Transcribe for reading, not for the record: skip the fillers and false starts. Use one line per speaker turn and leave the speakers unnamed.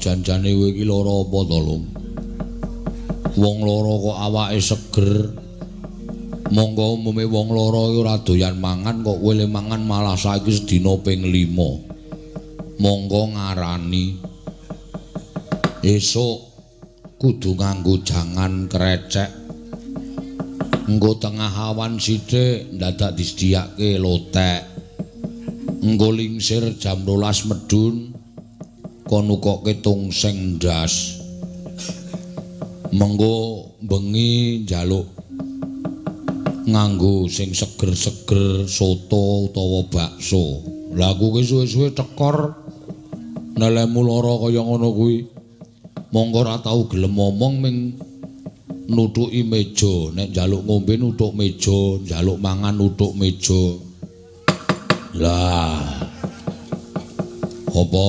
Jan-jane kowe iki lara apa to, Lum? Wong lara kok awake seger. Monggo umume wong lara iki ora doyan mangan kok kowe le mangan malah saiki sedina ping 5. Monggo ngarani esuk kudu nganggo jangan krecek. Engko tengah awan sithik ndadak disediake lotek. Engko lingsir jam 12 medun kon nukokke tungseng ndas. Mengko bengi njaluk nganggo sing seger-seger soto utawa bakso. Lah aku ki suwe-suwe tekor nelemu lara kaya ngono kuwi. Mongko ora tau gelem omong ming nutuki meja, nek njaluk ngombe nutuk meja, njaluk mangan nutuk meja. Lah. Apa?